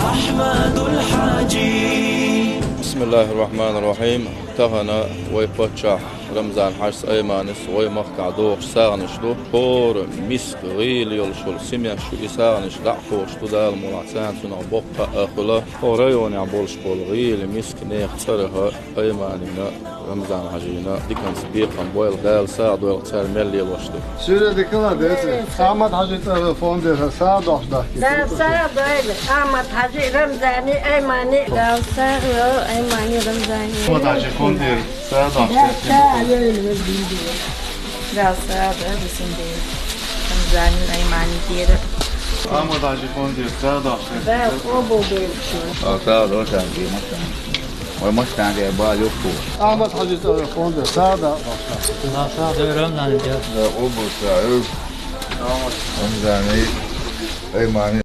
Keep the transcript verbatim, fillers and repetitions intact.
أحمد الحاجي. بسم الله الرحمن الرحيم. Тахана вай паччахь Рамзан-Хьажас, Айманас вай махкахь дохуш сагӀанаш ду. ХӀора миска гӀийла йолуш волу семьяш ю, и сагӀанаш дӀа а кхочуш ду, Дала мукъалахь царна цунах боккха а хуьла. ХӀора районехь болуш болу гӀийла миска нехан цӀарах Айманина, Рамзан-Хьажина диканца бекхам бойла, Дала сагӀа дойла цара мел лелош ду. Суьйре дикала деци. Ахьмад-Хьажин цӀарах фондера сагӀа дохуш дахкийта. Да, сагӀа дойла. Ахьмад-Хьажи, Рамзани, Аймани. Дала сагӀа йойла Аймани, Рамзани. Ахьмад-Хьажи фондера сагӀа дохуш. Да, сагӀа йойла везин дела. Дала сагӀа дойла везин дела. Рамзани, Аймани дера. Ахьмад-Хьажи фондера сагӀа дохуш. Да, обал дойла. А, сагӀа дойла, сагӀа дойла. Ой, мостагӀа бала юхку. Ахьмад-Хьажи цӀарах фондера сагӀа дохуш. Да, сагӀа дойла Рамзани дела. Да, обал сагӀа. Рамзани, Аймани.